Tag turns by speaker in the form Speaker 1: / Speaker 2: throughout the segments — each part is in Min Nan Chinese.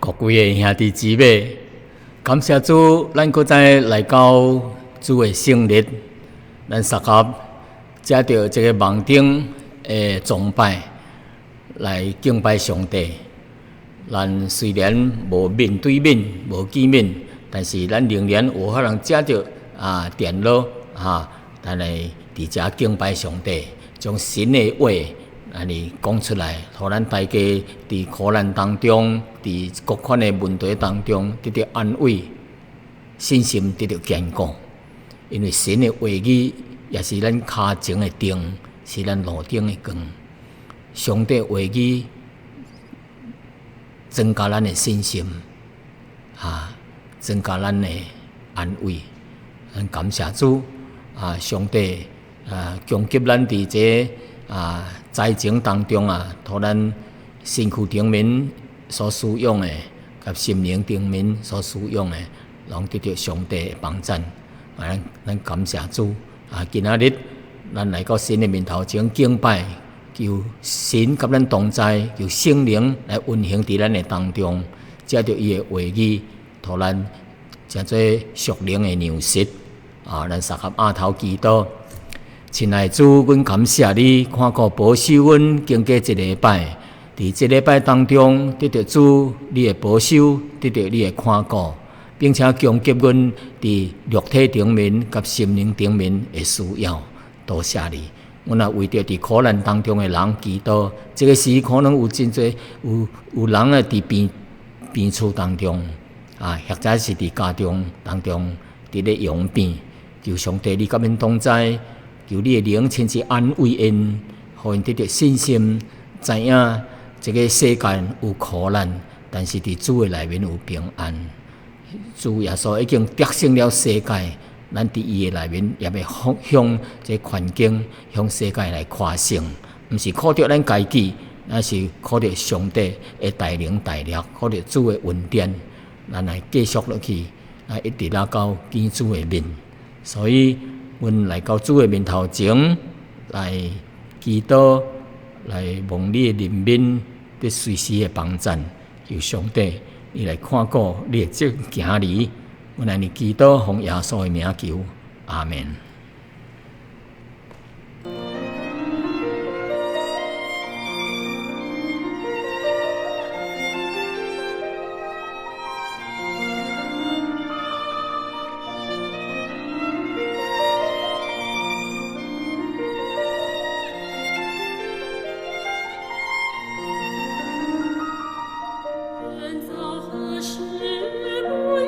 Speaker 1: 各位的兄弟姊妹，感謝主，咱閣再來到主的聖日，咱相合藉著這个網頂的崇拜來敬拜上帝。咱雖然無面對面、無見面，但是咱仍然有可能藉著電腦咱來佇遮敬拜上帝，將神的話按呢講出來，予咱大家佇苦難當中，佇各款的問題當中得著安慰，信心得著堅固。因為神的話語也是咱跤前的燈，是咱路頂的光。上帝話語增加咱的信心，增加咱的安慰。咱感謝主，上帝供給咱佇這災情當中啊，予咱身軀頂面所需用的，佮心靈頂面所需用的，攏得著上帝的幫贊。咱感謝主。今仔日咱來到神的面頭前敬拜，求神佮咱同在，求聖靈來運行佇咱的當中，藉著伊的話語，予咱成做屬靈的糧食。咱相合額頭祈禱。親愛的主，阮感謝你，看顧保守阮經過一禮拜，佇這禮拜當中，得著主你的保守，得著你的看顧，並且供給阮佇肉體頂面佮心靈頂面的需要。多謝你。阮也為著佇苦難當中的人祈禱，這个時可能有真濟有人啊佇病厝當中，或者是佇家中當中佇咧養病，求上帝你佮𪜶同在。求你的靈親自安慰𪜶，予𪜶得著信心，知影這个世間有苦難，但是佇主的內面有平安。主耶穌已經得勝了世界，咱佇伊的內面也欲向這環境、向世界來誇勝，毋是靠著咱家己，乃是靠著上帝的大能大力，靠著主的恩典，咱來繼續落去，來一直來到見主的面。所以，阮來到主的面頭前來祈禱，來望你的憐憫，得隨時的幫贊，求上帝你來看顧你的這囝兒。阮按呢祈禱，奉耶穌的名求，阿們。
Speaker 2: 人遭何事不要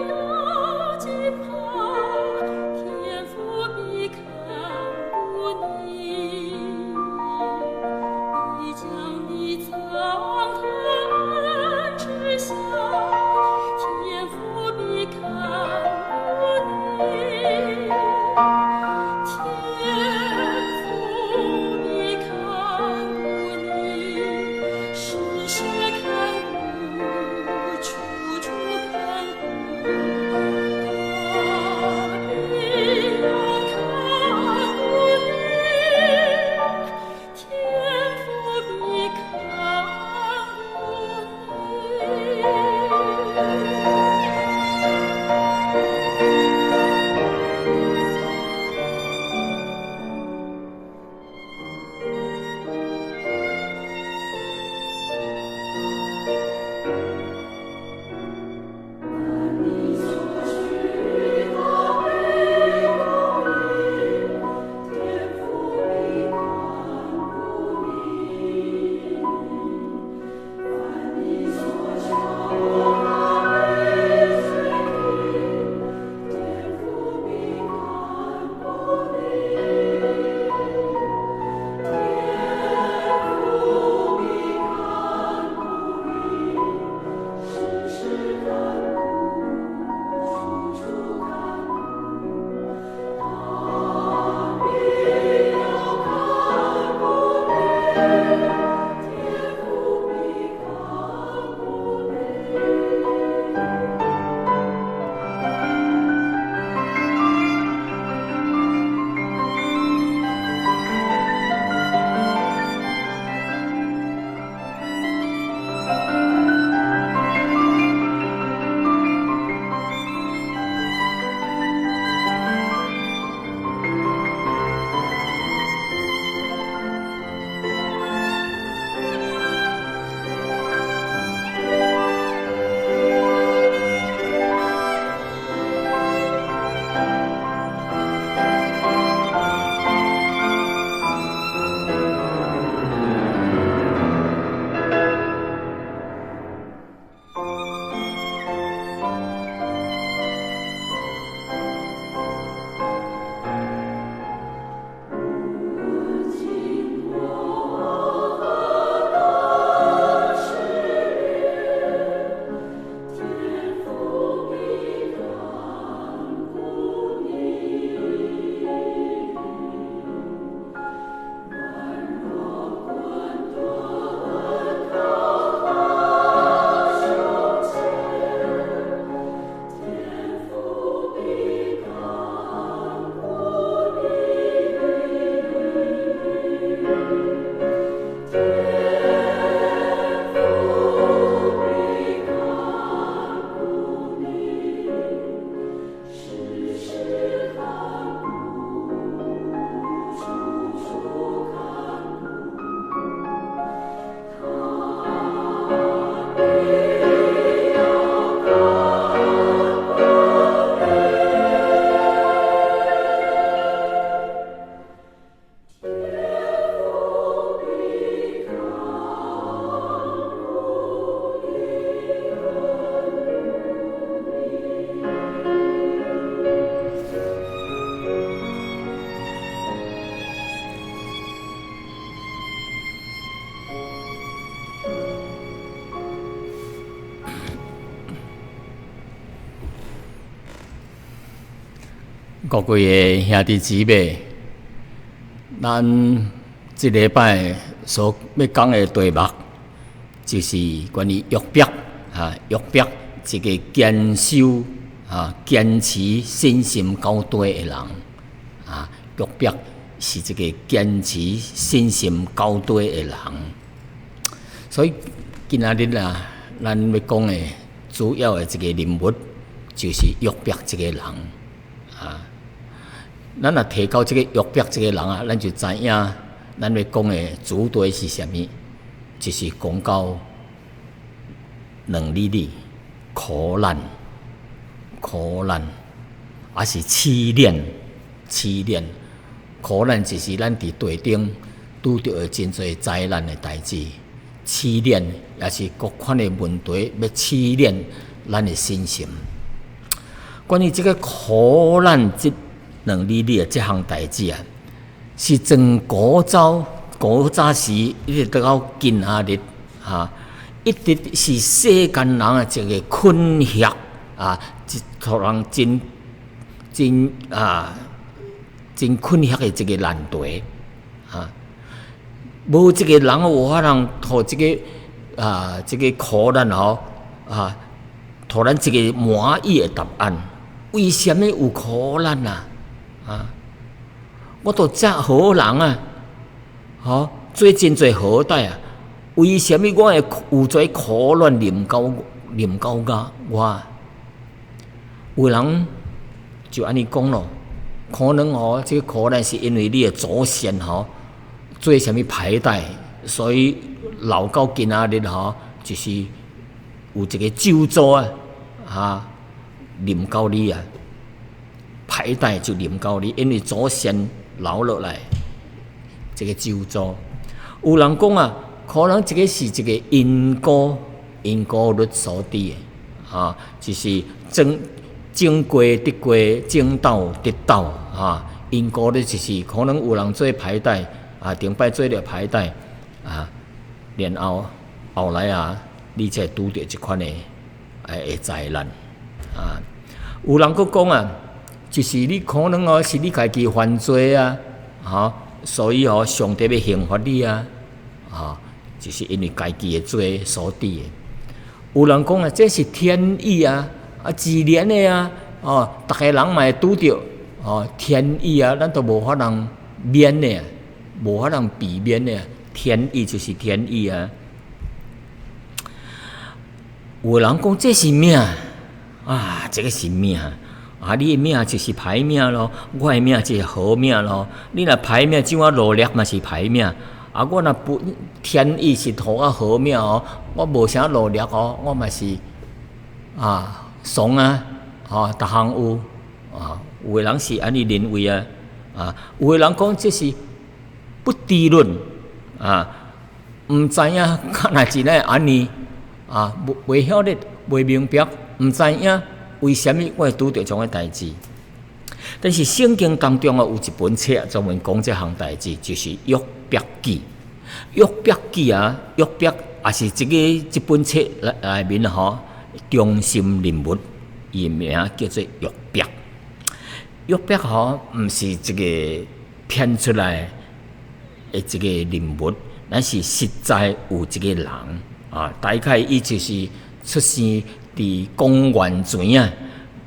Speaker 2: 驚怕，天父必
Speaker 1: 各位的兄弟姊妹，咱這禮拜所欲講的題目，就是關於約伯啊，約伯一個堅守啊、堅持信心到底的人啊，約伯是一個堅持信心到底的人。所以今仔日啊，咱欲講的主要的一個人物，就是約伯這個人啊。咱若提到這個約伯這個人啊，咱就知影咱欲講的主題是啥物，就是講到兩字字苦難、苦難，抑是試煉、試煉。苦難就是咱佇地頂拄著的真濟災難的代誌，試煉也是各款的問題，欲試煉咱的信心。關於這個苦難這兩字字的這項代誌啊，是從古早古早時一直到今仔日啊，一直是世間人的一個困惑啊，一予人真真啊真困惑的一個難題啊。無一個人有法通予這個啊這個苦難吼啊，予咱一個滿意的答案。為啥物有苦難啊？啊！我都遮好人啊，吼，做真濟好代啊！為啥物我會有這苦難臨到臨到我？我有人就按呢講囉，可能吼，這個苦難是因為你的祖先吼做啥物歹代，所以留到今仔日吼，就是有一個咒詛啊，啊，臨到你啊。歹代就臨到你，因為祖先留落來這個咒詛。有人講啊，可能這個是一個因果因果律所致的，啊，就是種種過得果，種豆得豆，啊，因果律就是可能有人做歹代，啊，頂擺做著歹代，啊，然後後來啊，你才會拄著這款的會災難，啊，有人閣講啊，就是你可能哦，是你家己犯罪啊，吼，所以哦，上帝欲刑罰你啊，啊，就是因為家己的罪所致的。有人講啊，這是天意啊，啊，自然的啊，哦，逐个人嘛會拄著，哦，天意啊，咱都無法通免的，無法通避免的，天意就是天意啊。有人講這是命啊，這個是命。啊！你的命就是歹命囉，我的命就是好命囉。你若歹命，怎啊努力嘛是歹命。啊，我若不天意是予我好命哦，我無啥努力哦，我嘛是啊爽啊，吼，逐項有啊。有的人是按呢認為啊，啊，有的人講這是不知論啊，毋知影敢若真會按呢啊，袂曉得，袂明白，毋知影。為啥物我會拄著這種的代誌？但是聖經當中啊，有一本冊專門講這項代誌，就是約伯記。約伯記啊，約伯也是這個這本冊內內面吼中心人物，伊名叫做約伯。約伯吼，毋是一個編出來的一個人物，乃是實在有這個人啊。大概伊就是出生佇公元前啊，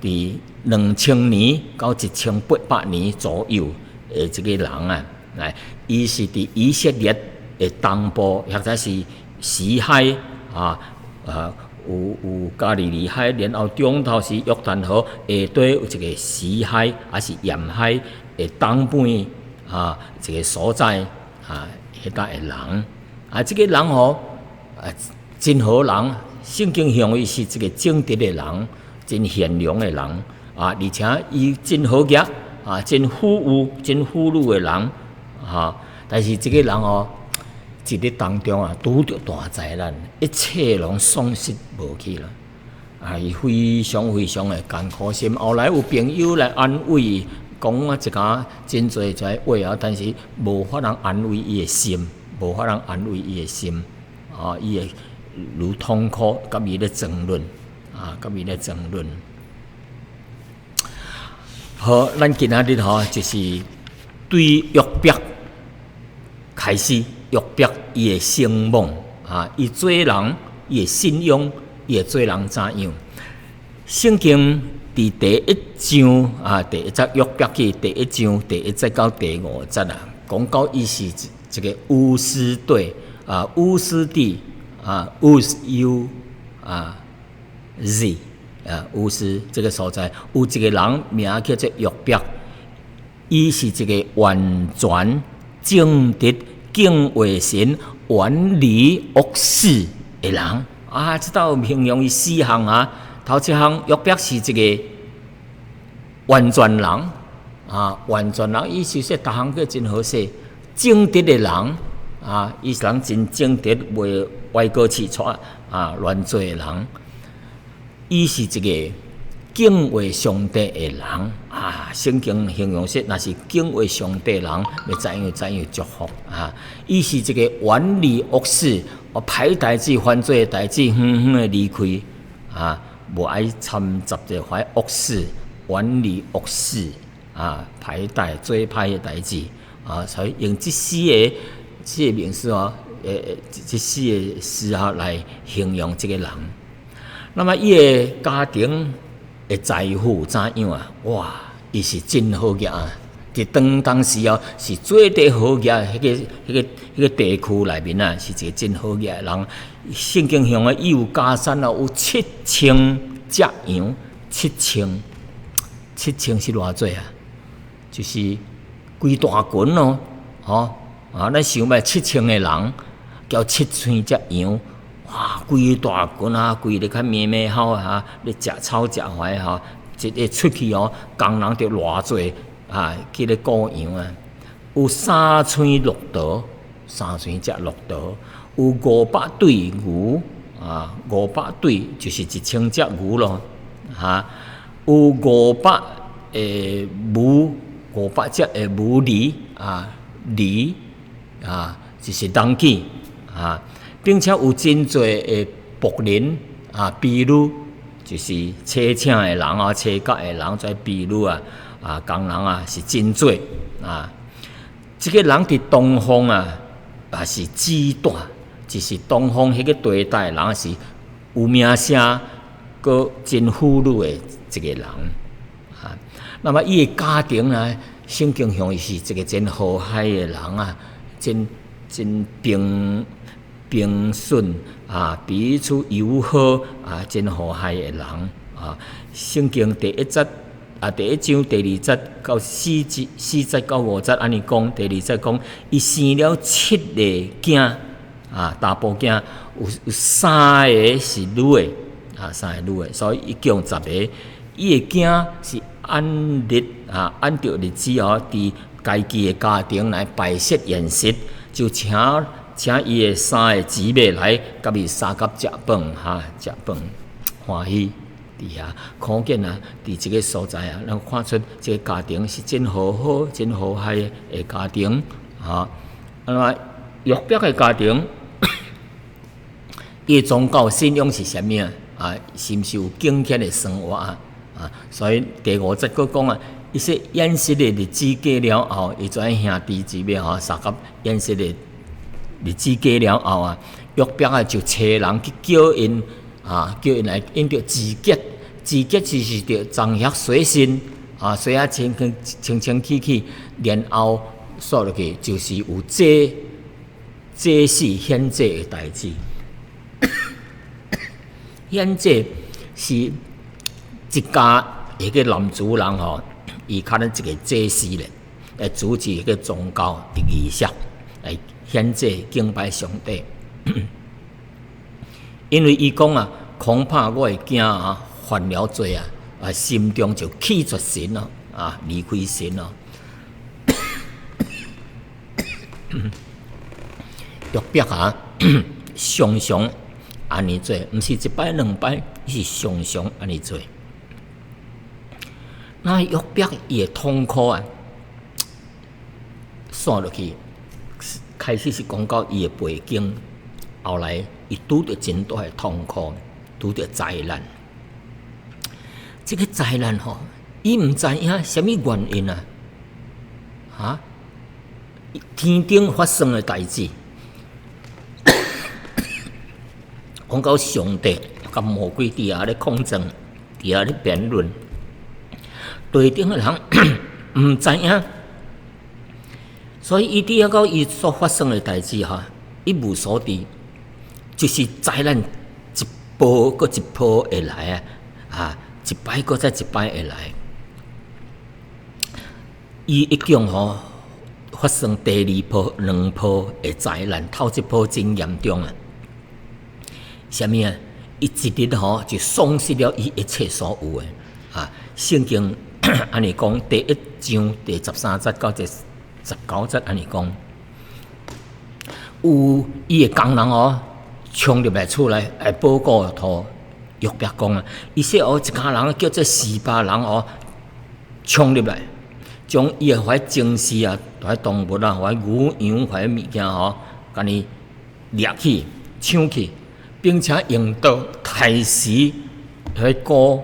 Speaker 1: 佇2000年到1800年左右的這個人啊，來，伊是佇以色列的東部，或者是死海啊，啊，有有加利利海，然後中頭是約旦河，下底有一個死海，抑是鹽海的東邊啊，一個所在啊，彼搭的人啊，這個人吼啊，真好人。聖經形容伊是一個正直的人，真賢良的人啊，而且伊真和諧啊，真富有、真富裕的人啊。但是這個人哦，一日當中啊，拄著大災難，一切攏喪失無去啦。啊，伊非常非常的艱苦心。後來有朋友來安慰伊，講啊一寡真濟這話啊，但是無法通安慰伊的心，無法通安慰伊的心啊，伊會愈痛苦，佮伊咧爭論啊，佮伊咧爭論。好，咱今仔日吼，就是對約伯開始，約伯伊的聲望啊，伊做人，伊的信仰，伊的做人怎樣？聖經佇第一章啊，第一節約伯記第一章第一節到第五節啊，講到伊是一個烏斯地啊，烏斯地啊，烏斯 U 啊 Z 啊，烏斯這個所在有一個人名叫做約伯，伊是一個完全正直、敬畏神、遠離惡事的人啊！這兜形容伊四項啊，頭一項約伯是一個完全人啊，完全人意思說逐項閣真好勢，正直的人啊，伊是人真正直，袂歪過刺錯啊，亂做的人。伊是一個敬畏上帝的人啊！聖經形容說，若是敬畏上帝的人，會怎樣怎樣祝福啊！伊是一個遠離惡事，歹代誌、犯罪的代誌，遠遠的離開啊，無愛摻雜著遐惡事，遠離惡事啊，歹代做歹的代誌啊，所以用這四個名詞哦，這四個詞啊來形容這個人。那麼伊的家庭的財富怎樣啊？哇，伊是真好額啊！佇當時哦，是最底好額，彼個地區內面啊，是一個真好額的人。聖經上啊，伊有家產啊，有七千隻羊，七千，七千是偌濟啊？就是規大群咯，吼啊！咱想欲七千個人，交七千隻羊。哇！規大群啊，規咧較咩咩好啊，咧食草食槐吼，一个出去哦，工人著偌濟啊，去咧顧羊啊。有三千駱駝，三千隻駱駝，有500對牛啊，500對就是1000隻牛咯，哈。有500个母，500隻的母驢啊，驢啊，就是 donkey 啊。並且有真濟的僕人啊，婢女，就是差請的人啊，差角的人在婢女啊，啊，工人啊，是真濟啊。這個人佇東方啊，也是至大，就是東方彼個地帶人是有名聲，閣真富裕的一個人啊。那麼伊的家庭呢，聖經上伊是一個真和諧的人啊，真真平順啊，彼此友好啊，真和諧的人啊。聖經第一節啊，第一章第二節到四節，四節到五節按呢講。第二節講，伊生了七个囝啊，查埔囝有三个是女的啊，三个女的，所以一共10個。伊的囝是按日啊，按著日子哦，佇家己的家庭來擺設筵席，就請伊的三个姊妹來，佮伊相佮食飯，哈，食飯歡喜佇遐，可見啊，佇這个所在啊，咱看出這个家庭是真和好、真和諧的家庭，哈。那麼約伯的家庭，伊的宗教信仰是啥物啊？啊，是毋是有敬虔的生活啊？啊，所以第五節閣講啊，伊說筵席的日子過了後，伊遮兄弟姊妹吼，相佮筵席的日子過了後啊，約伯啊就差人去叫𪜶啊，叫𪜶來𪜶著自潔，自潔就是著髒遐洗身啊，洗啊清清清清氣氣，然後煞落去就是有祭司獻祭的代誌。獻祭是一家彼個男主人吼，伊較咱一個祭司咧，來主持彼個宗教的儀式，來獻祭敬拜上帝。因為伊講啊，恐怕我的囝啊犯了罪啊，啊心中就棄絕神咯，啊離開神咯。約伯啊，常常按呢做，毋是一擺兩擺，是常常按呢做。那約伯伊的痛苦啊，煞落去，開始是講到伊的背景，後來伊拄著真大的痛苦，拄著災難。這個災難吼，伊毋知影啥物原因啊？哈？天頂發生的代誌，講到上帝佮魔鬼佇遐咧抗爭，佇遐咧辯論，地頂的人毋知影，所以伊佇遐講伊所發生的代誌哈，一無所知，就是災難一波閣一波會來啊，啊，一擺閣再一擺會來。伊一共吼發生第二波、兩波的災難，頭一波真嚴重啊！啥物啊？伊一日吼就喪失了伊一切所有的啊！聖經按呢講，第一章第13節到第19節按呢講，有伊的工人哦，衝入來厝內來報告予約伯講啊，伊說哦，一家人叫做示巴人哦，衝入來，將伊的彼精飼啊，彼動物啊，彼牛羊彼物件吼，共伊掠去、搶去，並且用刀刣死彼顧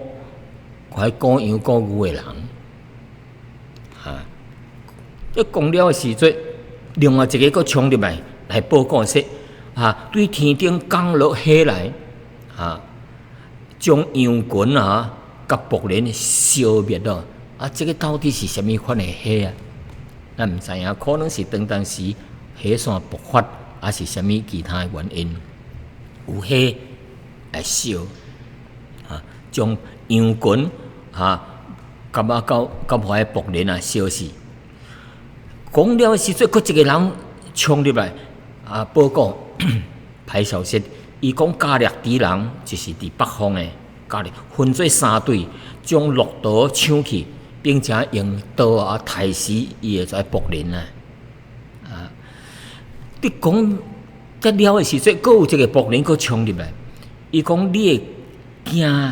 Speaker 1: 彼顧羊顧牛的人。啊！這講了的時陣，另外一个閣衝入來來報告說：啊，對天頂降落火來，啊，將羊群啊，佮僕人燒滅了。啊，這个到底是啥物款的火啊？咱毋知影，可能是當當時火山爆發，抑是啥物其他的原因，有火來燒，啊，將羊群啊，佮啊到佮彼个僕人啊燒死。講了的時陣，閣一个人衝入來啊，報告歹消息，伊講迦勒底人就是佇北方的迦勒，分做三隊，將駱駝搶去。並且用刀啊刣死伊的這僕人啊！啊，佇講這了的時陣，閣有一個僕人閣衝入來，伊講你的囝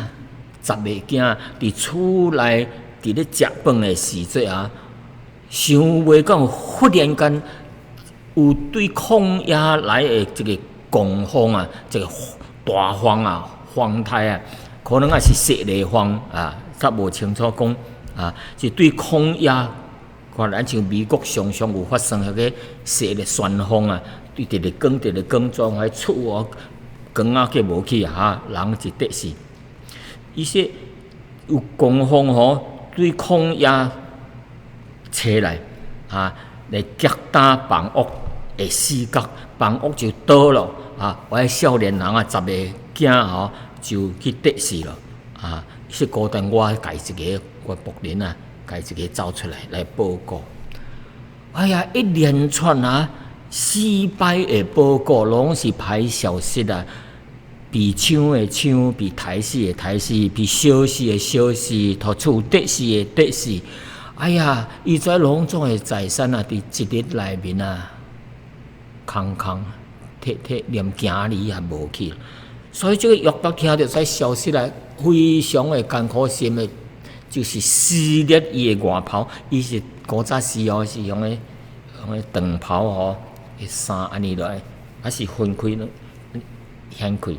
Speaker 1: 十個囝佇厝內佇咧食飯的時陣啊，想袂到忽然間有對曠野來的一個狂風啊，一個大風啊，風颱啊，可能也是雪泥風啊，較無清楚講。啊，是對曠野，看咱像美國常常有發生彼个雪的旋風啊，對直直捲直直捲，將彼厝哦，光仔計無去啊，人就得死。伊說有狂風吼，對曠野吹來，啊，來擊打房屋的四角，房屋就倒了，啊，我彼少年人啊，十個囝吼就去得死了，啊，是孤單我家一个。我僕人啊，家一个走出來來報告。哎呀，一連串啊，四擺的報告，攏是歹消息啊！被搶的搶，被刣死的刣死，被燒死的燒死，予厝得死的得死。哎呀，伊這攏總的財產啊，佇一日內面啊，空空，鐵鐵，連行李也無去。所以這个約伯聽著這消息來，非常的艱苦心的。就是撕裂伊的外袍，伊是古早時哦，是用个用个長袍吼，衫按呢來，抑是分開咯，掀開，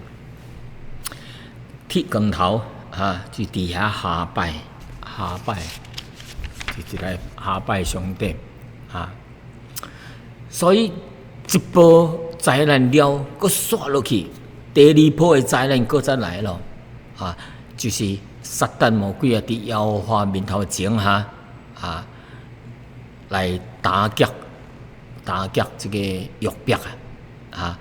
Speaker 1: 剃光頭啊，就佇遐下拜下拜，就一來下拜上帝啊。所以一波災難了，閣煞落去，第二波的災難閣再來咯，啊，就是。撒旦魔鬼啊，佇耶和華面頭前哈啊，來打擊打擊這个約伯啊，啊，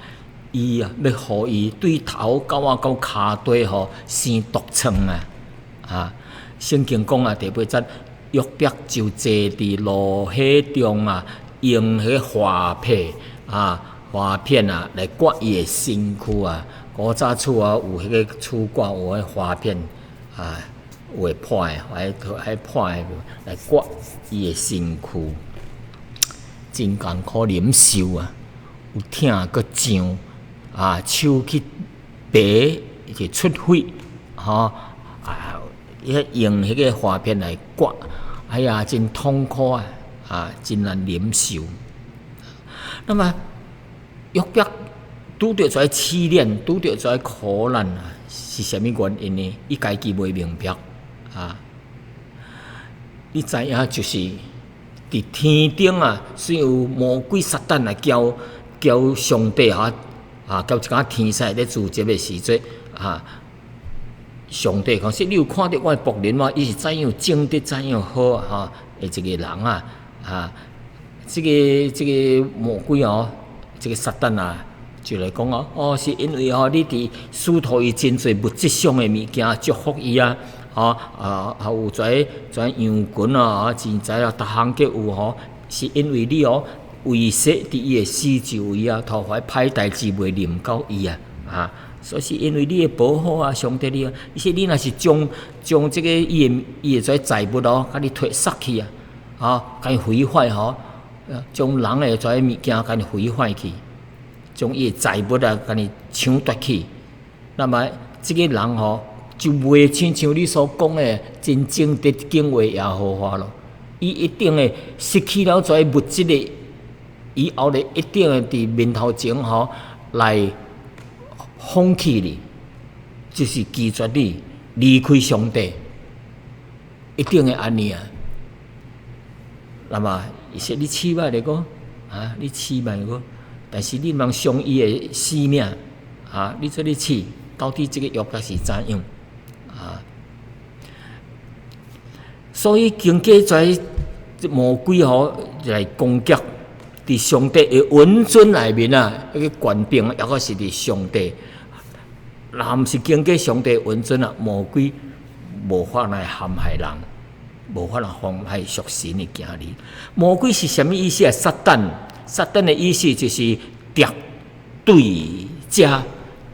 Speaker 1: 伊啊欲予伊對頭到啊到跤底吼生毒瘡啊，啊，聖經講啊，第八節，約伯就坐佇爐火中啊，用彼個劃片啊劃片啊來割伊的身軀啊，古早厝啊有彼个厝割有彼劃片。啊，有會破的，還破的來割伊的身軀，真艱苦忍受啊！有疼閣脹啊，手去拔就出血，吼啊！伊用彼个劃片來割，哎呀，真痛苦啊！啊，真難忍受。那麼約伯拄著這試煉，拄著這苦難啊！是啥物原因呢？伊家己袂明白啊！你知影就是佇天頂啊，雖有魔鬼撒旦來交交上帝哈啊，交一寡天使咧自責的時陣啊，上帝講說：你有看著我的僕人嗎？伊是怎樣正直、怎樣好哈的一個人啊！啊，這個魔鬼哦，這個撒旦啊，就來講哦，哦，是因為哦，你佇賜予伊真濟物質上的物件，祝福伊啊，吼啊，啊有跩跩羊群啊，錢財啊，逐項皆有吼，是因為你哦，圍設佇伊的四周圍啊，塗懷歹代誌袂臨到伊啊，啊，所以是因為你的保護啊，上帝你啊，伊說你若是將這個伊的這財物哦，共你提殺去啊，啊，共伊毀壞吼，將人的這物件共伊毀壞去。將伊的財物啊，共伊搶奪去，那麼這個人吼就袂親像你所講的真正直敬畏耶和華咯。伊一定會失去了這物質的，以後咧一定會佇面頭前吼來放棄你，就是拒絕你，離開上帝，一定會按呢啊。那麼伊說你試覓咧個，啊，你試覓個。但是你毋通傷伊的性命，啊！你做咧試，到底這個約伯是怎樣？啊！所以經過這魔鬼吼來攻擊，佇上帝的允准內面啊，彼個權柄抑閣是佇上帝，若毋是經過上帝允准啊，魔鬼無法來陷害人，無法來陷害屬神的囝兒。魔鬼是啥物意思啊？撒旦。撒旦的意思就是敵對者，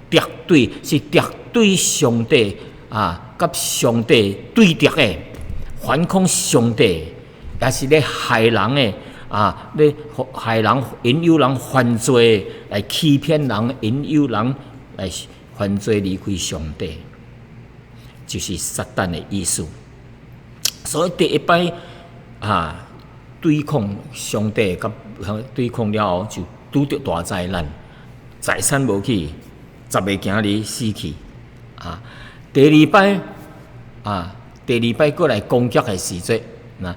Speaker 1: 敵對是敵對上帝啊，佮上帝對敵的，反抗上帝，也是咧害人的啊，咧害人、引誘人犯罪，來欺騙人、引誘人來犯罪離開上帝，就是撒旦的意思。所以第一擺啊，對抗上帝，佮對抗了後就拄著大災難，財產無去，十个囝兒死去。啊，第二擺啊，第二擺閣來攻擊的時陣，那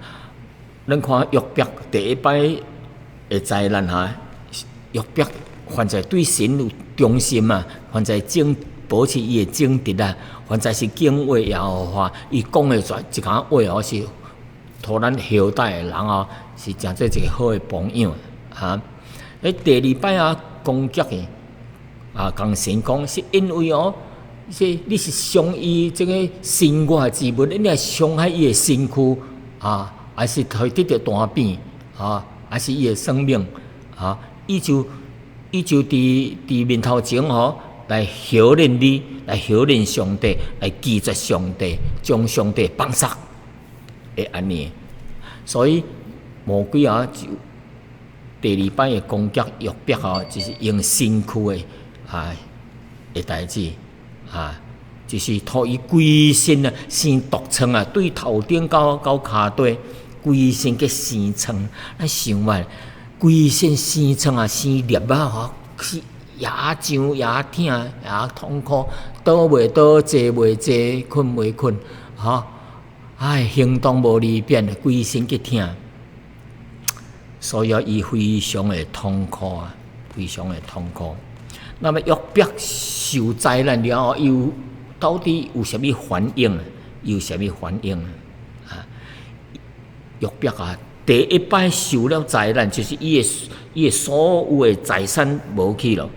Speaker 1: 咱看約伯第一擺的災難哈，約伯凡在對神有忠心啊，凡在正保持伊的正直啊，凡在是敬畏耶和華，伊講的一寡話哦是。予咱後代的人哦，是誠做一個好的榜樣啊！欸，第二擺啊，攻擊的啊，共神講是因為哦，是你是傷伊這個身外之物，你若傷害伊的身軀啊，還是會得著大病啊，還是伊的生命啊，伊就佇面頭前吼來挑戰你，來挑戰上帝，來拒絕上帝，將上帝放殺。會按呢，所以魔鬼啊，就第二擺的攻擊約伯啊，就是用身軀的啊的代誌啊，就是予伊規身啊生毒瘡啊，對頭頂到跤底，規身皆生瘡。咱想覓，規身生瘡啊，生粒仔吼，是也脹也疼也痛苦，倒袂倒，坐袂坐，睏袂睏，吼。唉，行動無利便，規身皆疼，所以伊非常的痛苦啊，非常的痛苦。那麼約伯受災難了後，伊到底有啥物反應？有啥物反應啊？約伯啊，第一擺受了災難，就是伊的所有的財產無去咯，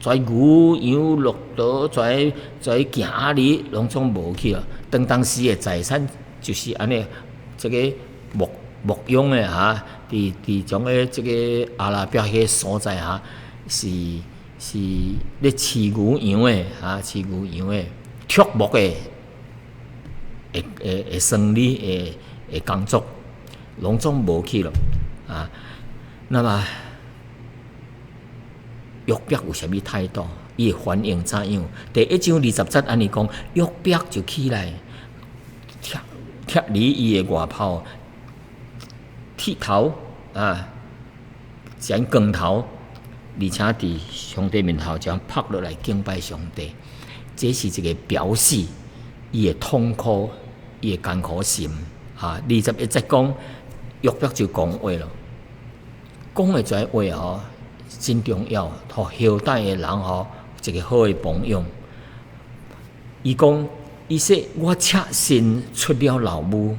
Speaker 1: 跩牛羊駱駝，跩跩囝兒，攏總無去咯。當時的財產就是按呢，這個牧養的哈，佇種個這個阿拉伯彼個所在哈，是咧飼牛羊的哈，飼牛羊的，畜牧的，的生理的工作，攏總無去咯啊。那麼約伯有啥物態度？伊的反應怎樣？第一章二十節按呢講，約伯就起來，脫離伊的外袍，剃頭啊，剪光頭，而且佇上帝面頭前趴落來敬拜上帝，這是一個表示伊的痛苦，伊的艱苦心啊。啊，21節講約伯就講話咯，講的這話吼真重要，予後代的人吼一個好的榜樣。伊講，伊說我赤身出了老母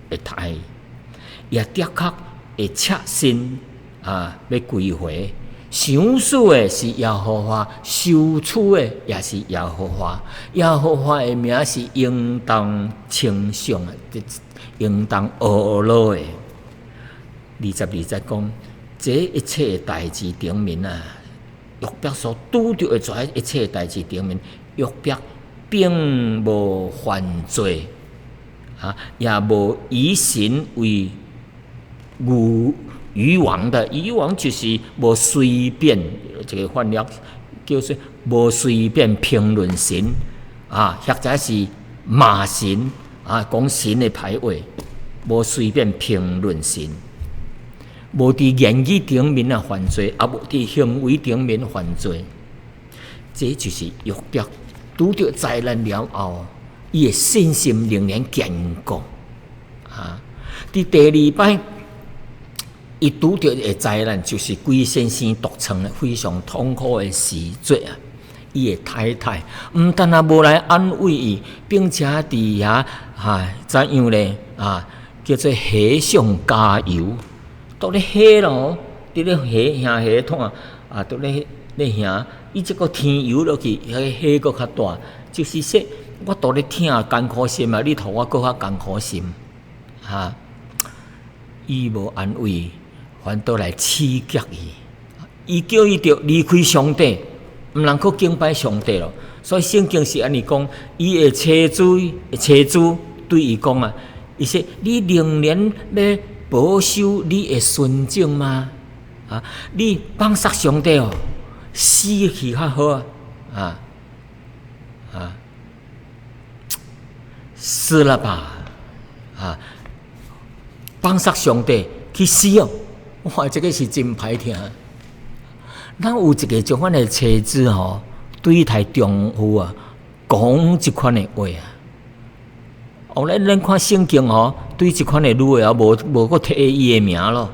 Speaker 1: 的胎，也的確會赤身啊，欲歸回。賞賜的是耶和華，收取的也是耶和華。耶和華的名是應當稱頌的，應當阿羅的。22節講，這一切代誌頂面啊，約伯所拄著的這一切代誌頂面，約伯並無犯罪，啊，也無以神為愚妄的，愚妄就是無隨便，這個翻譯叫做無隨便評論神啊，或者是罵神啊，講神的歹話，無隨便評論神，無佇言語頂面啊犯罪，也無佇行為頂面犯罪，這就是約伯拄著災難了後，伊的信心仍然堅固啊。佇第二擺，伊拄著的災難，就是規先生獨創的非常痛苦的時節啊！伊的太太毋但啊無來安慰伊，並且佇遐哈怎樣咧啊？叫做火上加油，都咧火咯，佇咧火兄火炭啊，都咧咧兄，伊這個添油落去，彼個火閣較大，就是說我都咧疼艱苦心啊，你予我閣較艱苦心，哈！伊無安慰，反倒來刺激伊，伊叫伊著離開上帝，毋通閣敬拜上帝咯。所以聖經是按呢講，伊的妻子，妻子對伊講啊，伊說：你仍然欲保守你的純正嗎？啊，你放殺上帝哦，死去較好啊！啊啊，死了吧！啊！放殺上帝去死哦！哇，這個是真歹聽。咱有一個這款的妻子吼，對待丈夫啊，講這款的話啊。後來咱看聖經吼，對這款的女的啊，無無閣提伊的名咯。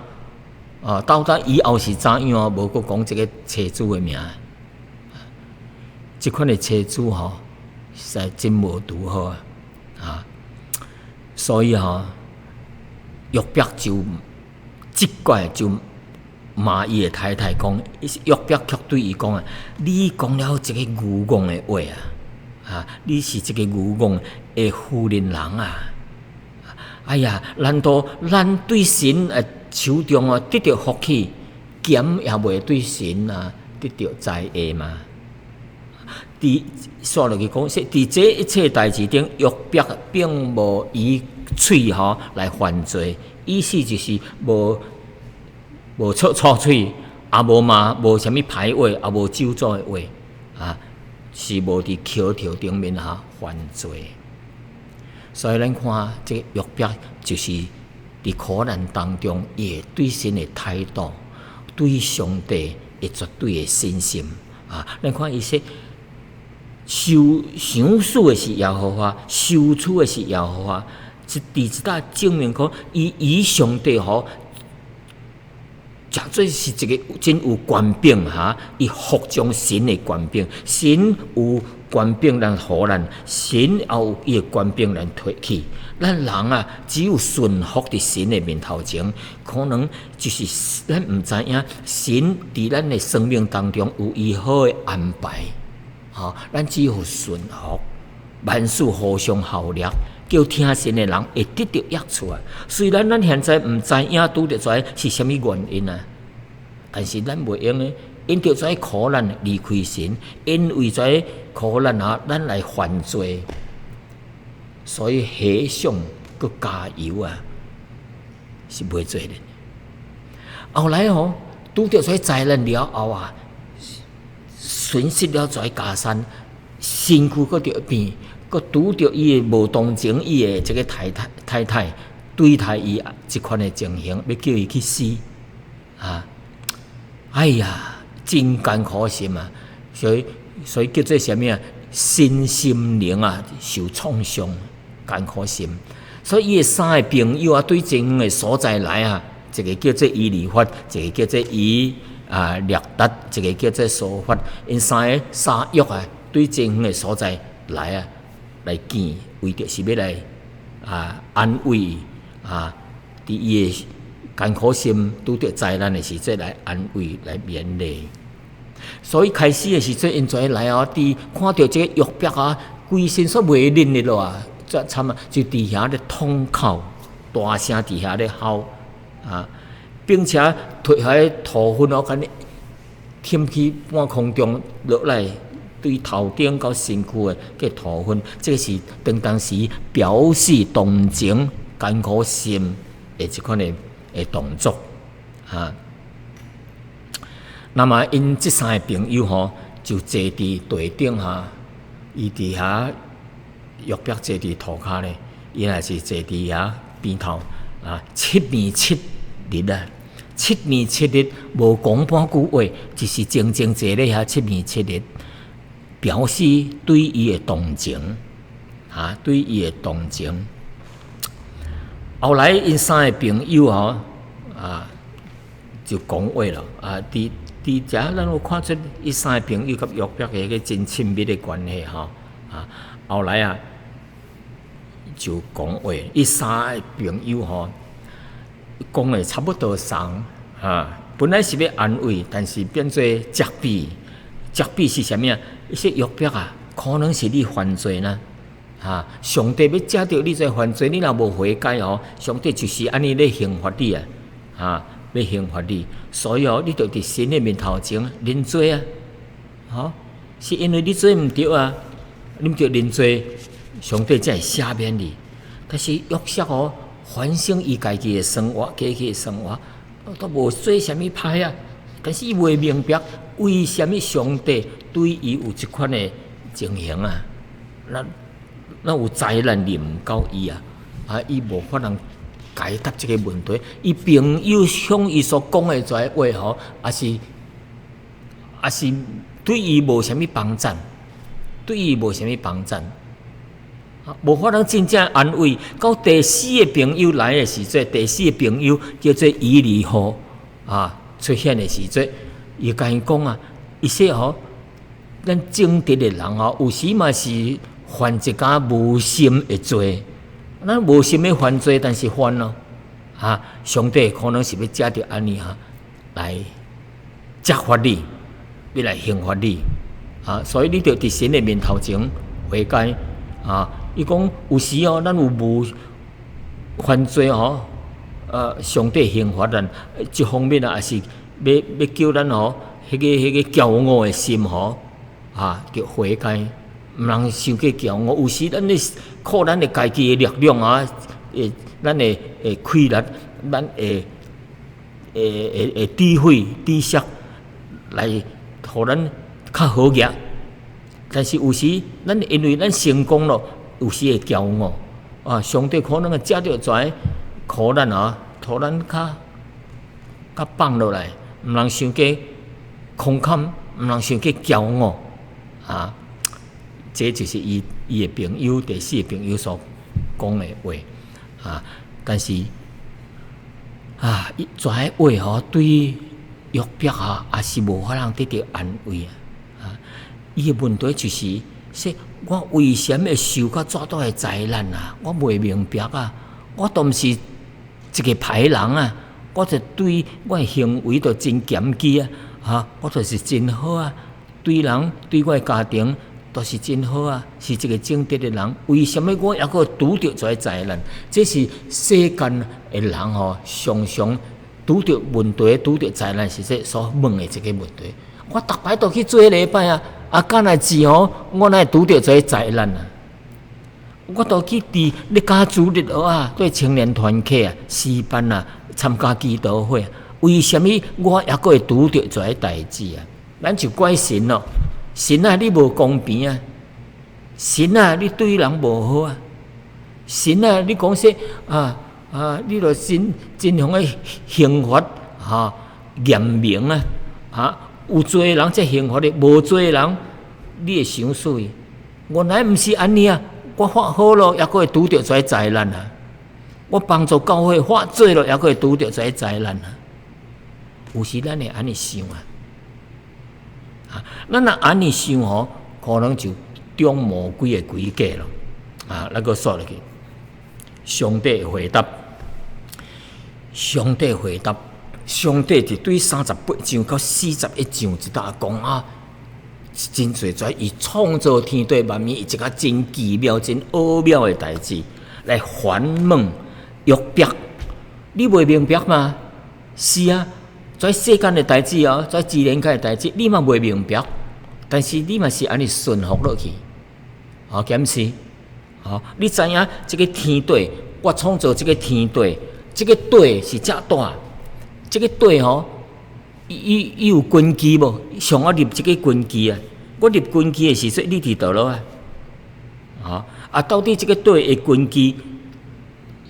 Speaker 1: 啊，到底以後是怎樣啊？無閣講這個妻子的名。這款的妻子吼，實在真無拄好啊！啊，所以吼，約伯就這擺就罵伊的太太講，約伯卻對伊講啊：你講了這個愚妄的話啊！啊，你是這個愚妄的婦人人啊！哎呀，難道咱對神的手中啊得著福氣，敢也袂對神啊得著災禍嗎？佇煞落去講，說佇這一切代誌頂，約伯並無以喙吼來犯罪，意思就是無無出粗喙，也無罵，無啥物歹話，也無咒詛的話，啊，是無佇口頭頂面哈犯罪。所以咱看這個約伯，就是佇苦難當中，伊會對神的態度，對上帝的絕對的信心啊。咱看伊說，收賞賜的是耶和華，收取的是耶和華。這佇這搭證明講，伊以上帝吼，誠做是一個真有權柄哈，伊服從神的權柄，神有權柄來予咱，神也有伊的權柄來提去。咱人啊，只有順服佇神的面頭前，可能就是咱毋知影，神佇咱的生命當中有伊好的安排，吼，咱只有順服，萬事互相效力，叫聽神的人會得著益處啊！雖然咱現在毋知影拄著這是啥物原因啊，但是咱袂用的，因著這苦難離開神，因為這苦難啊，咱來犯罪，所以火上閣加油啊，是袂做的。後來吼，拄著這災難了後啊，損失了這家產，身軀閣著病。閣拄著伊的無同情伊的這個太太太太對待伊這款的情形，欲叫伊去死啊！哎呀，真艱苦心啊！所以所以叫做啥物啊？身心靈啊受創傷，艱苦心。所以伊的三个朋友啊，對真遠的所在來啊，一個叫做以利法，一個叫做以勒達，一個叫做瑣法，𪜶三个相約啊，對真遠的所在來啊，來見，為著是欲來安慰伊啊，佇伊的艱苦心拄著災難的時陣來安慰、來勉勵。所以開始的時陣，𪜶做來哦，佇看著這個約伯啊，規身煞袂忍的咯啊，遮慘啊，就佇遐咧痛哭，大聲佇遐咧哭啊，並且脫下塗粉哦，共呢添去半空中落來，對頭頂到身軀的個塗粉，這個是當當時表示同情艱苦心的這款的動作啊。那麼𪜶這三个朋友吼，就坐佇地頂哈，伊佇遐約伯坐佇塗跤咧，伊若是坐佇遐邊頭啊，七暝七日啊，七暝七日無講半句話，就是靜靜坐咧遐七暝七日，表示對伊的同情，啊，對伊的同情。後來𪜶三个朋友吼，啊，就講話了，啊，佇遮咱有看出伊三个朋友佮約伯的彼個真親密的關係吼，啊，後來啊就講話，伊三个朋友吼講的差不多仝，啊，本來是欲安慰，但是變做責備。責備是啥物啊？伊說約伯啊，可能是你犯罪呢，啊，上帝欲藉著你這犯罪，你若無悔改哦，上帝就是按呢咧刑罰你啊，啊。欲刑罰你，所以哦，你著佇神的面頭前認罪啊！吼，是因為你做毋對啊，你毋著認罪，上帝才會赦免你。但是約瑟哦，反省伊家己的生活，過去的生活，都無做啥物歹啊。但是伊袂明白為啥物上帝對伊有這款的情形啊？那有災難臨到伊啊？啊，伊無法通解答這個問題，伊朋友向伊所講的這話吼，也是對伊無啥物幫贊，對伊無啥物幫贊，無法通真正安慰。到第四个朋友來的時陣，第四個朋友叫做以利戶啊，出現的時陣，伊共伊講啊，伊說吼，咱正直的人吼，有時嘛是犯一寡無心的罪。咱無心欲犯罪，但是犯咯，啊！上帝可能是欲藉著按呢哈來責罰你，欲來刑罰你，啊！所以你著佇神的面頭前悔改，啊！伊講有時哦，咱有無犯罪吼，上帝刑罰咱，一方面啊，也是欲叫咱吼，彼個驕傲的心吼，啊，著悔改。毋通傷過驕傲，有時咱咧靠咱的家己的力量啊，會咱的會氣力，咱會會會會智慧、知識來予咱較好額。但是有時咱因為咱成功咯，有時會驕傲啊！上帝可能會藉著這苦難啊，予咱較較放落來，毋通傷過空坎，毋通傷過驕傲啊！這就是伊伊的朋友第四个朋友所講的話啊，但是啊，伊這个話吼對約伯啊，也是無法通得著安慰啊！啊，伊的問題就是說，我為啥物會受到這大的災難啊？我袂明白啊！我都毋是一個歹人啊！我就對我的行為都真檢舉啊！哈，我就是真好啊！對人對我的家庭都是真好啊，是一個正直的人。為啥物我猶閣拄著這个災難？這是世間的人吼，常常拄著問題、拄著災難時陣所問的一個問題。我逐擺都去做禮拜啊，啊，敢若是吼，我哪會拄著這个災難啊？我都去佇咧教主日學啊，對青年團契啊、詩班啊，參加祈禱會啊，為啥物我猶閣會拄著這个代誌啊？咱就怪神咯。神啊，你無公平啊！神啊，你對人無好啊！神啊，你講說啊啊，你著真真向咧刑罰哈嚴明啊！啊，有罪的人才刑罰的，無罪的人你會想死伊？原來毋是按呢啊！我發好咯，猶閣會拄著這災難啊！我幫助教會犯罪了，猶閣會拄著這个災難啊！有時咱會按呢想啊，啊，咱若按呢想吼，可能就中魔鬼的詭計咯。啊，咱閣煞落去，上帝回答，上帝回答，上帝佇對38章到41章一搭講啊，真濟在伊創造天地萬物，一個真奇妙、真奧妙的代誌，來反問約伯，你袂明白嗎？是啊，這世間的代誌哦，這自然界的代誌，你嘛袂明白，但是你嘛是按呢順服落去，哦，敢是？哦，你知影這个天地，我創造這个天地，這个地是遮大，這个地吼，伊有根基無？像我立這个根基啊，我立根基的時陣，你佇佗落啊？哦，啊，到底這个地的根基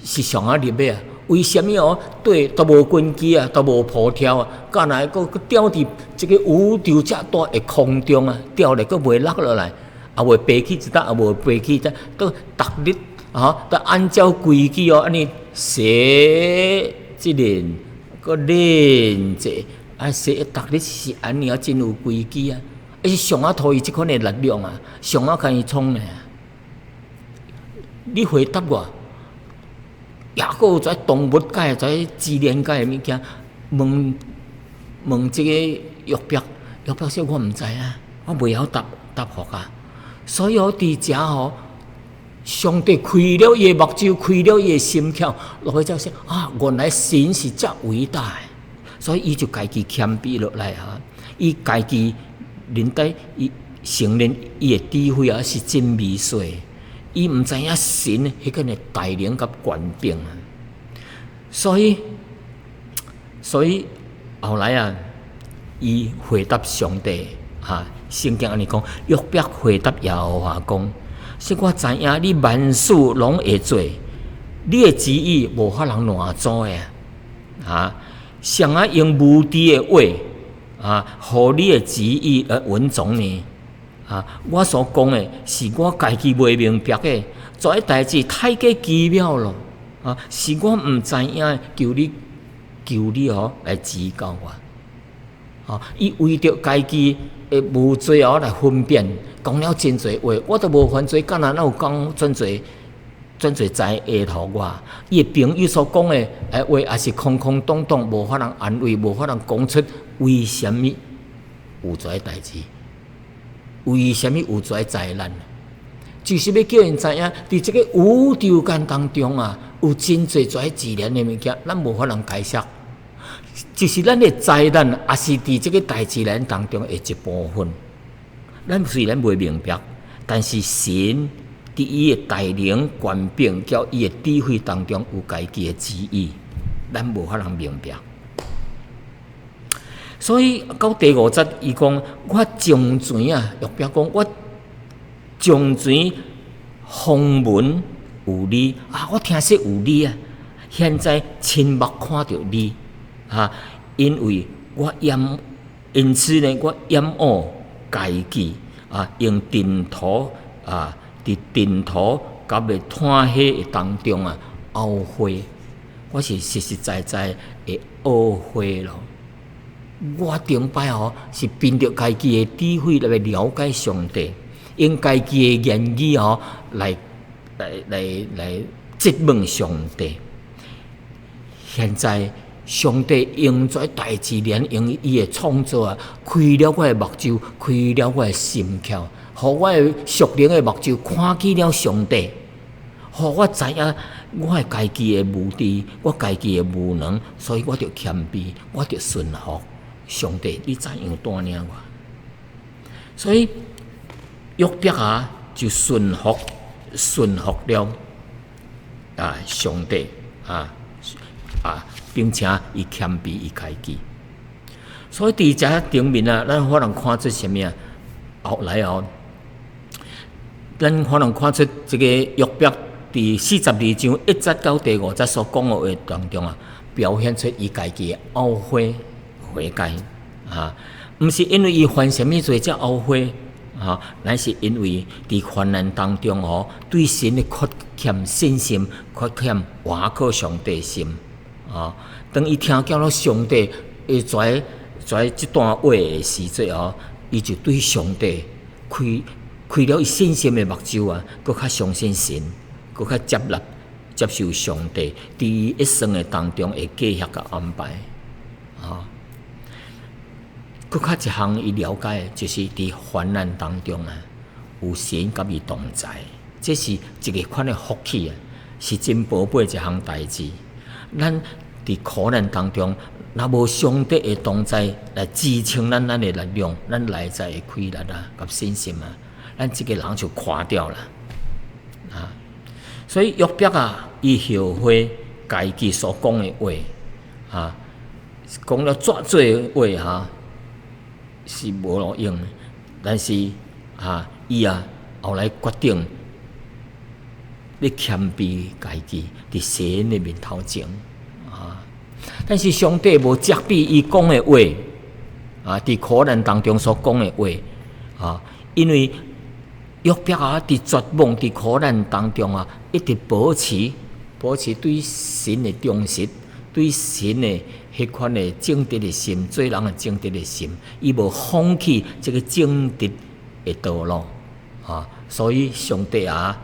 Speaker 1: 是啥人立的啊？為啥物哦？地都無根基啊，都無鋪條啊，敢若閣閣吊佇這个宇宙遮大的空中啊，吊咧閣袂落落來，也袂飛去一搭，也無飛去佗，都逐日啊，都按照規矩哦，按呢洗一輪，閣練者，啊，洗逐日是按呢啊，真有規矩啊！啊是誰仔予伊這款的力量啊，誰仔共伊創的啊？你回答我。抑閣有這動物界、這自然界的物件，問問這個約伯，約伯說我毋知啊，我袂曉答答覆啊。所以哦，佇遮吼，上帝開了伊的目睭，開了伊的心竅，落去才說啊，原來神是遮偉大的，所以伊就家己謙卑落來啊，伊家己認得伊承認伊的智慧啊是真微細。伊毋知影神彼個的大能佮權柄啊，所以後來啊，伊回答上帝，哈，聖經按呢講，約伯回答耶和華講：說我知影你萬事攏會做，你的旨意無法通攔阻的啊！誰仔用無知的話啊，予你的旨意來隱藏呢？啊！我所講的是我家己袂明白的，這个代誌太過奇妙咯！啊，是我毋知影，求你求你哦來指教我。啊！伊為著家己的無罪哦來分辨，講了真濟話，我都無犯罪，敢若哪有講遮濟遮濟災禍予我？伊的朋友所講的話也是空空洞洞，無法通安慰，無法通講出為啥物有這个代誌。為啥物有這个災難？就是欲叫𪜶知影，佇這個宇宙間當中啊，有真濟這自然的物件，咱無法通解釋。就是咱的災難，也是佇這個大自然當中的一部分。咱雖然袂明白，但是神佇伊的大能權柄，佮伊的智慧當中有家己的旨意，咱無法通明白。所以到第五節，伊講我從前啊，約伯講我從前風聞有你啊，我聽說有你啊，現在親目看著你啊，因為我厭，因此呢，我厭惡家己啊，用塵土啊，佇塵土佮個炭火的當中啊，懊悔，我是實實在在會懊悔咯。我頂擺吼是憑著家己的智慧來了解上帝，用家己的言語吼來來來來質問上帝。現在上帝用這大自然，用伊的創造啊，開了我的目睭，開了我的心竅，予我的屬靈的目睭看見了上帝，予我知影我的家己的無知，我家己的無能，所以我著謙卑，我著順服。上帝，你怎樣帶領我？所以約伯啊，就順服，順服了啊，上帝啊啊，並且伊謙卑伊家己。所以佇遮頂面啊，咱可能看出啥物啊？後來哦，咱可能看出這個約伯佇42章1節到第五節所講的話當中啊，表現出伊家己的懊悔。悔改啊，毋是因為伊犯啥物罪才懊悔，啊，乃是因為佇患難當中吼，對神的缺欠信心，缺欠倚靠上帝心啊。當伊聽見了上帝會跩跩這段話的時陣吼，伊就對上帝開開了伊信心的目睭啊，閣較相信神，閣較接納接受上帝佇伊一生的當中的計劃佮安排啊。閣較一項伊了解的，就是佇患難當中啊，有神佮伊同在，這是一个款的福氣啊，是真寶貝一項代誌。咱佇苦難當中，若無上帝的同在來支撐咱咱的力量，咱內在的氣力啊，佮信心啊，咱這个人就垮掉了啊。所以約伯啊，伊後悔家己所講的話啊，講了遮濟話哈，是無路用的，但是啊，伊啊後來決定欲謙卑家己佇神的面頭前啊。但是上帝無責備伊講的話啊，佇苦難當中所講的話啊，因為約伯啊，佇絕望、佇苦難當中啊，一直保持保持對神的忠實，對神的彼款的正直的心，做人的正直的心，伊無放棄這个正直的道路啊，所以上帝啊，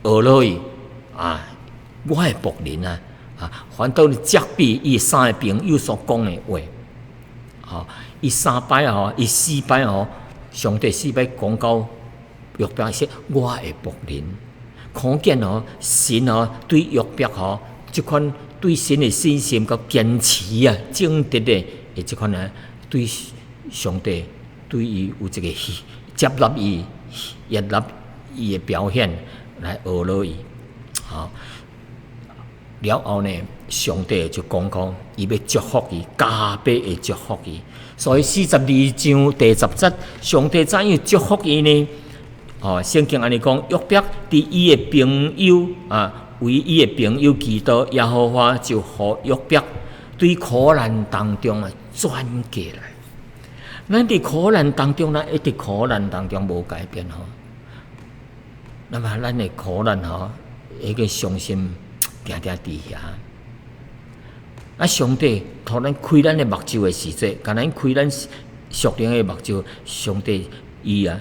Speaker 1: 學落伊啊，我的僕人啊，啊，反倒責備伊三个朋友所講的話，啊，伊三擺吼，伊四擺吼，上帝四擺講到約伯說我的僕人，可見哦，神哦對約伯吼，這款對神的信心佮堅持啊，正直的，的這款呢，對上帝對伊有一个接納伊、接納伊的表現來學落伊，吼。了後呢，上帝就講講，伊欲祝福伊，加倍的祝福伊。所以42章第10節，上帝怎樣祝福伊呢？哦，聖經按呢講，約伯佇伊的朋友啊，為伊的朋友祈禱，耶和華就予約伯對苦難當中啊轉過來。咱佇苦難當中，咱一直苦難當中無改變吼。那麼咱的苦難吼，彼個傷心定定佇遐。啊，上帝予咱開咱的目睭的時陣，共咱開咱屬靈的目睭，上帝伊啊，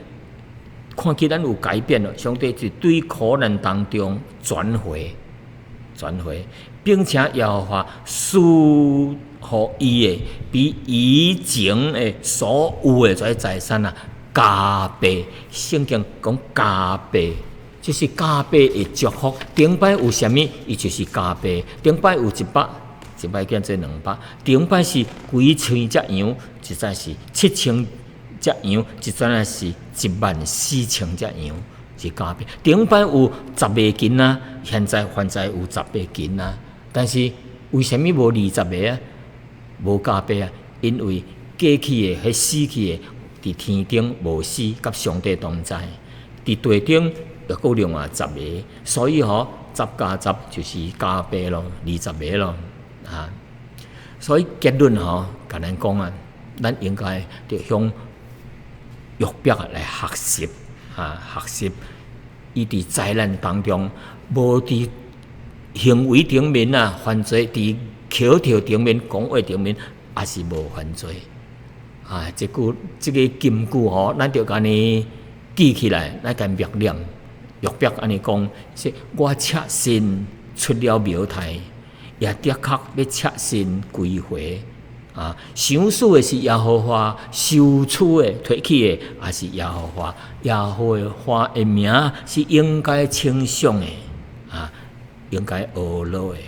Speaker 1: 看見咱有改變了，上帝就對苦難當中轉回，轉回，並且耶和華賜予伊的比以前的所有的這些財產啊加倍。聖經講加倍，就是加倍的祝福。頂擺有啥物，伊就是加倍。頂擺有100，這擺變做200。頂擺是幾千隻羊，這擺是7000隻羊，這擺是1萬4千隻羊，是加倍。頂擺有十個囡仔，現在現在有十個囡仔，但是為啥物無20個啊？無加倍啊？因為過去的、彼死去的，佇天頂無死，佮上帝同在；佇地頂又閣另外十個，所以吼，十加十就是加倍咯，20個咯，啊！所以結論吼，共咱講啊，咱應該著向約伯來學習啊，學習伊佇災難當中，無佇行為頂面啊犯罪，佇口頭頂面講話頂面也是無犯罪啊！這句這个金句吼，咱著共伊記起來，咱共默念。約伯按呢講，說我赤身出了母胎，也的確欲赤身歸回。啊，賞賜的是耶和華，收取的、提去的也是耶和華。耶和華的名是應該稱頌的，啊，應該阿羅的。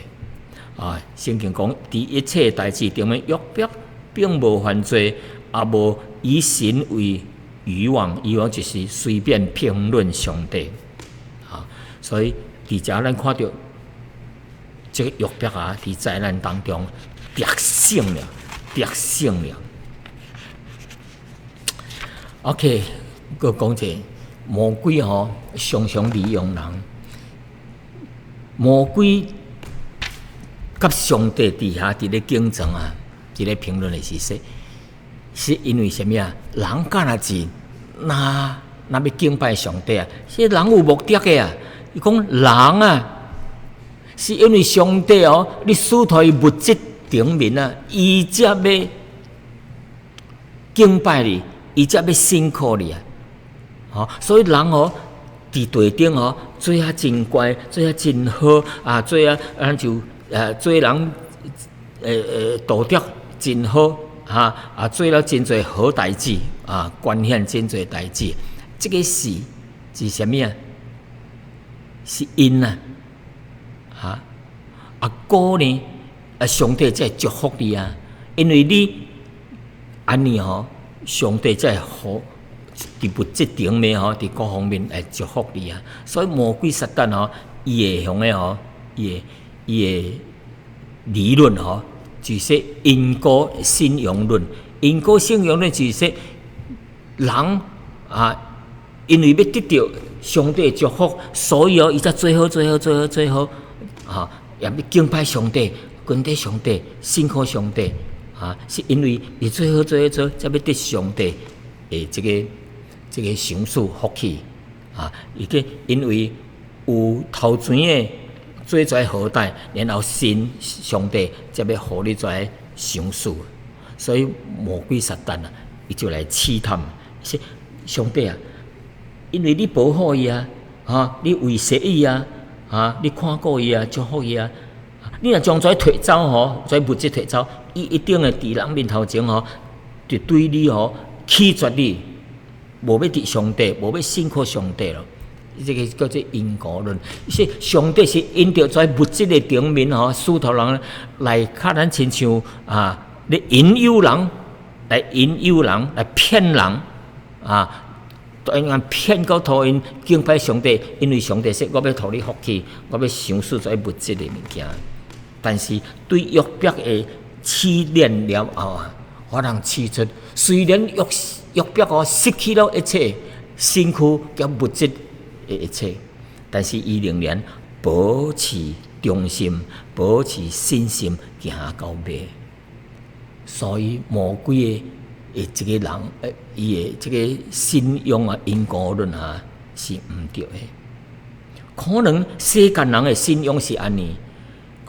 Speaker 1: 啊，聖經講，佇一切代誌頂面，約伯並無犯罪，也無以神為愚妄，愚妄就是隨便評論上帝。啊，所以佇遮咱看著這个約伯啊，佇災難當中得勝了，得勝了。OK，閣講者魔鬼吼，常常利用人，魔鬼佮上帝佇遐佇咧競爭啊，佇咧評論的是說，是因為啥物啊？人敢若是若若欲敬拜上帝啊，是人有目的的啊。伊講人啊，是因為上帝哦，你賜予伊物質頂面啊，伊才欲敬拜你，伊才欲信靠你啊。吼，所以人哦，佇地頂哦，做啊真乖，做啊真好啊，做啊咱就做人道德真好哈啊，做了真濟好代誌啊，貢獻真濟代誌。這個是啥物啊？是因啊，哈啊果呢？啊，上帝才會祝福你啊，因為你按呢吼，上帝才會予佇物質頂面吼，佇各方面來祝福你啊。所以魔鬼撒旦吼，伊會用的吼，伊的理論吼，就是因果信仰論。因果信仰論就是說，人啊，因為欲得著上帝的祝福，所以哦，伊才做好、做好、做好、做好，啊，也欲敬拜上帝，跟綴上帝，信靠上帝，啊，是因為伊做好、做好、做，才欲得上帝的這個賞賜福氣，啊，伊個因為有頭前的做這好代，然後神上帝才欲予你這賞賜，所以魔鬼撒旦啊，伊就來試探，說上帝啊，因為你保護伊啊，哈，你維繫伊啊，哈，你看顧伊啊，祝福伊啊，你若將這提走吼，這物質提走，伊一定會佇人面頭前吼，就對你吼棄絕你，無欲佇上帝，無欲信靠上帝咯。這個叫做因果論，是上帝是因著在物質的頂面吼，使徒人來較咱親像啊，咧引誘人，來引誘人，來騙人啊。當然騙到予𪜶敬拜上帝，因為上帝說我欲予你福氣，我欲賞賜這物質的物件。但是對約伯的試煉了後啊，予人試出，雖然約伯哦失去了一切身軀佮物質的一切，但是伊仍然保持忠心，保持信心，行到尾。所以魔鬼的這個人，伊的這個信仰啊，因果論啊，是毋對的。可能世間人的信仰是按呢，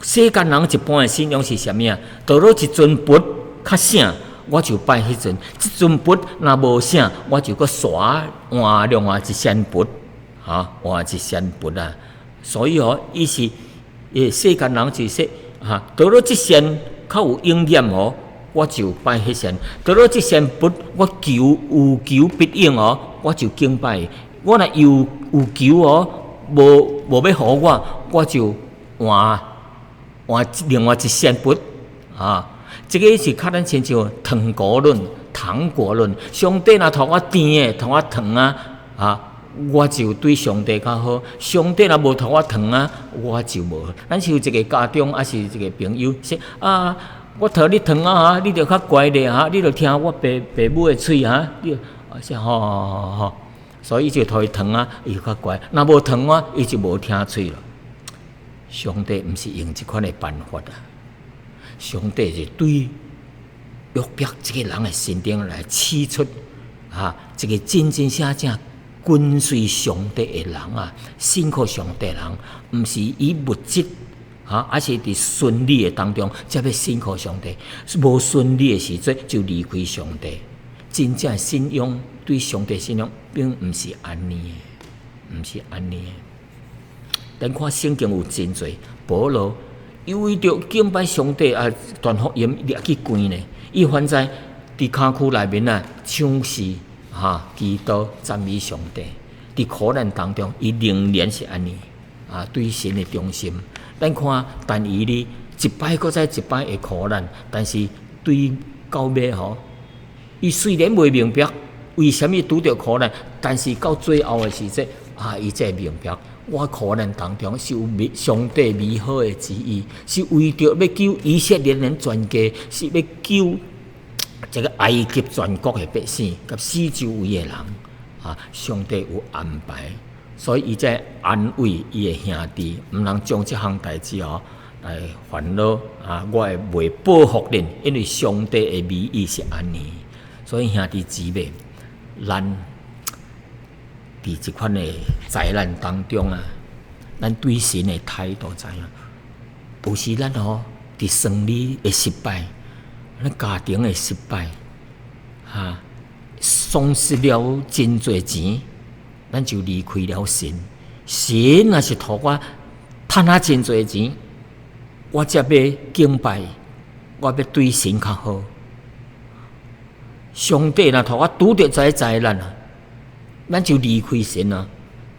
Speaker 1: 世間人一般的信仰是啥物啊？倒落一尊佛較聖，我就拜彼尊；這尊佛若無聖，我就閣煞換另外一尊佛，哈，換一尊佛啊。所以哦，伊是，世間人就是說，哈，倒落這尊較有應驗哦，我就拜彼尊，倒落這尊佛，我求有求必應哦，我就敬拜。我若有求哦，無欲予我，我就換換另外一尊佛啊。這個是較咱親像糖果論、糖果論。上帝若予我甜的，予我糖啊，啊，我就對上帝較好。上帝若無予我糖啊，我就無。咱是有一個家長，抑是一個朋友說啊，我予你糖啊，哈，你就較乖咧，哈，你就聽我爸爸母的喙哈，你啊說吼吼吼，所以就予伊糖啊，伊就較乖。若無糖啊，伊就無聽喙咯。上帝毋是用這款的辦法啊！上帝是對約伯這個人的心中來試出啊，一個真真正正跟隨上帝的人啊，信靠上帝的人，毋是以物質。啊，抑是佇順利的當中，才欲信靠上帝；無順利的時陣，就離開上帝。真正信仰對上帝信仰，並毋是按呢的，毋是按呢的。咱看聖經有真濟，保羅伊為著敬拜上帝啊，傳福音掠去關呢。伊反在佇監獄內面啊，唱詩哈，祈禱讚美上帝。佇苦難當中，伊仍然是按呢啊，對神的忠心。咱看，但以理一擺閣再一擺的苦難，但是對到尾吼，伊雖然袂明白為啥物拄著苦難，但是到最後的時陣啊，伊才會明白，我苦難當中是有上帝美好的旨意，是為著欲救以色列人全家，是欲救這個埃及全國的百姓佮四周圍的人啊，上帝有安排。所以伊才安慰伊的兄弟，毋通將這項代誌哦來煩惱啊！我會袂報復恁，因為上帝的美意是按呢。所以兄弟姊妹，咱佇這款的災難當中啊，咱對神的態度怎樣？有時咱吼佇生理的失敗，咱家庭的失敗，哈，喪失了真濟錢，咱就離開了神。神若是予我趁啊真濟錢，我才欲敬拜，我欲對神較好。上帝若予我拄著這災難啊，咱就離開神啊！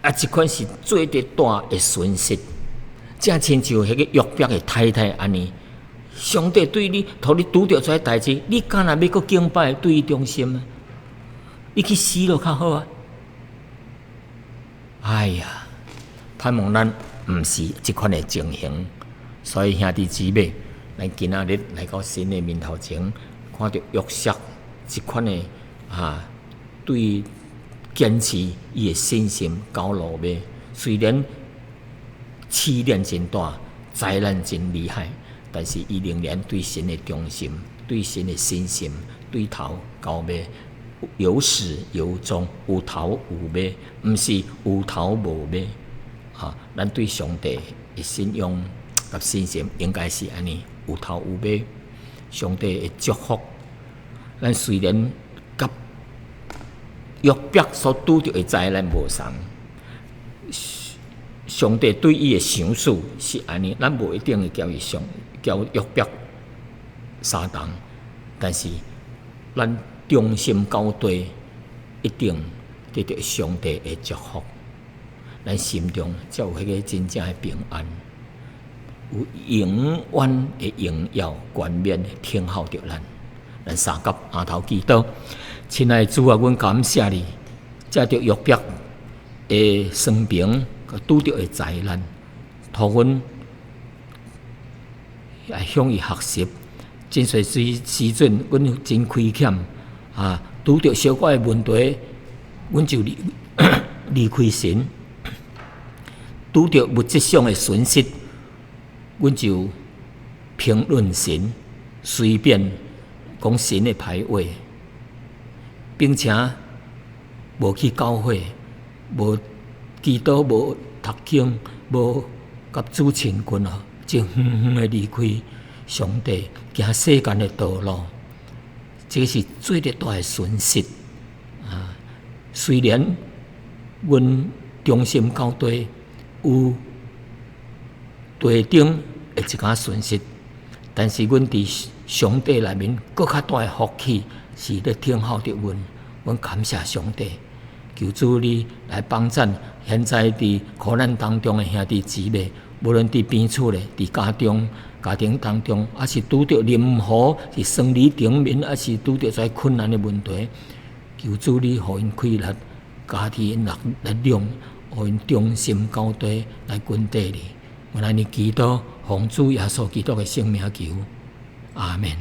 Speaker 1: 啊，這款是最大的損失。正親像彼個約伯的太太按呢，上帝對你，予你拄著這代誌，你敢若欲閣敬拜對伊忠心啊？你去死囉較好啊！哎呀，盼望咱毋是這款的情形，所以兄弟姊妹，咱今仔日來到神的面頭前，看著約瑟這款的啊，對堅持伊的信心到落尾，雖然試煉真大，災難真厲害，但是伊仍然對神的忠心，對神的信心，對頭到尾，有始有終，有頭有尾，毋是有頭無尾。啊，咱對上帝的信仰佮信心應該是按呢，有頭有尾。上帝會祝福咱，雖然佮約伯所拄著的災難無仝，上帝對伊的賞賜是按呢，咱無一定會佮伊相佮約伯相同，但是咱忠心到底，一定得著上帝的祝福，咱心中才有彼個真正的平安，有永遠的榮耀冠冕等候著咱。咱三佮阿頭祈禱，親愛的主啊，阮感謝你，藉著約伯的生平，佮拄著的災難，予阮來向伊學習。真濟時時陣，阮真虧欠啊！拄著小可的問題，阮就離離開神；拄著物質上的損失，阮就評論神，隨便講神的歹話，並且無去教會，無祈禱，無讀經，無佮主親近啊，就遠遠的離開上帝，行世間的道路，這是最大的損失啊！雖然阮忠心到底有地頂的一寡損失，但是阮佇上帝內面閣較大的福氣是咧等候著阮。阮感謝上帝，求主你來幫贊現在佇苦難當中的兄弟姊妹，無論佇病厝咧，佇家中、家庭當中，抑是拄著任何佇生理頂面，抑是拄著這困難的問題，求主你予𪜶氣力，加添𪜶力量，予𪜶忠心到底來跟綴你。阮按呢祈禱，奉主耶穌基督的聖名求，阿門。